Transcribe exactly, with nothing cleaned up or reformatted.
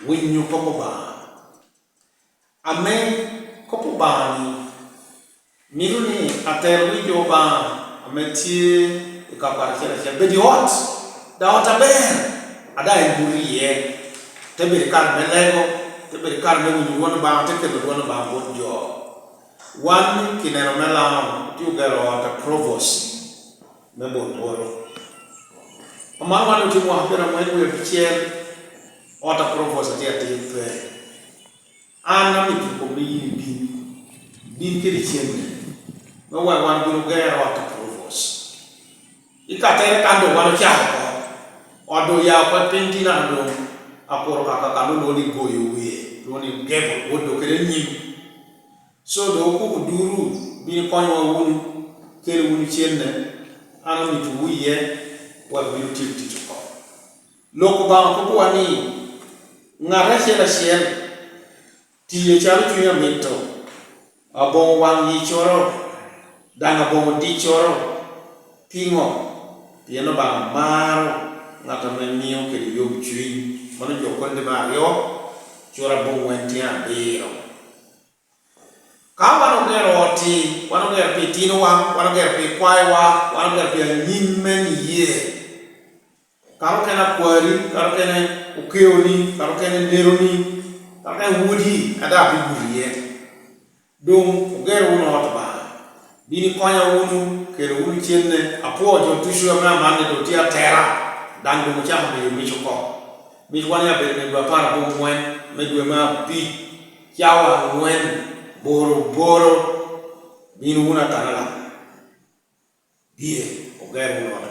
winyo kop Obaŋa. Ame kop Obaŋa-ni mito ni atero wi jo Obaŋa ame tye i kakwat acel acel bed i ot, daŋ ot aber, a daŋ en buto iye, te bedo i kare me lego, te bedo i kare me winyo dwon Obaŋa, te kelo dwon Obaŋa bot jo. Wan i nino me Laŋo otye ogero ot a Provost me Botoro. Aman wan otye mwaka pyeraŋwen wie abicel, ot a Provost atye atir pe. An amito kop ni yin ibin, bin kede cente, me wek wan bino gero ot a Provost. I katere kan doŋ wan ocako oko, ot doŋ oya oko piny tin an doŋ akuro kaka kan olwoŋo ni goyo wie, lwoŋo ni gavel, wot doŋ kede nyim. So doŋ okoko duru, bino konyowa wunu, kelo wunu cente, an amito wu iye, wek bino tiyo tic oko. Lok Obaŋa kobbiwa ni, ŋat acel acel tiyo calo cunye amito, aboŋo waŋ yicoro, daŋ aboŋo diccoro. Piŋo? Pien Obaŋa maro ŋat ame mio kede yomcuny. Mano jo Korinte me aryo, cura aboŋwen tyen abiro. Ka wan ogero ot-ti, wan ogero pi itinowa, wan ogero pi kwayowa, wan ogero pi anyim me niye. Kara okene akwari, kara okene okeoni, kara okene neroni, kara okene wodi, a daŋ abibuto iye. Doŋ ogero wunu ot Obaŋa. Bin ikonya wunu, kelo wunu cente. Apwoo jo ducu ame amanni doŋ tye atera, daŋ doŋ ocako miyo mic oko. Mitwa ni abedo me dwe apar aboŋwen me dwe me abic, cawa aŋwen, boro boro, bin wunu akanala. Biye, ogero wunu ot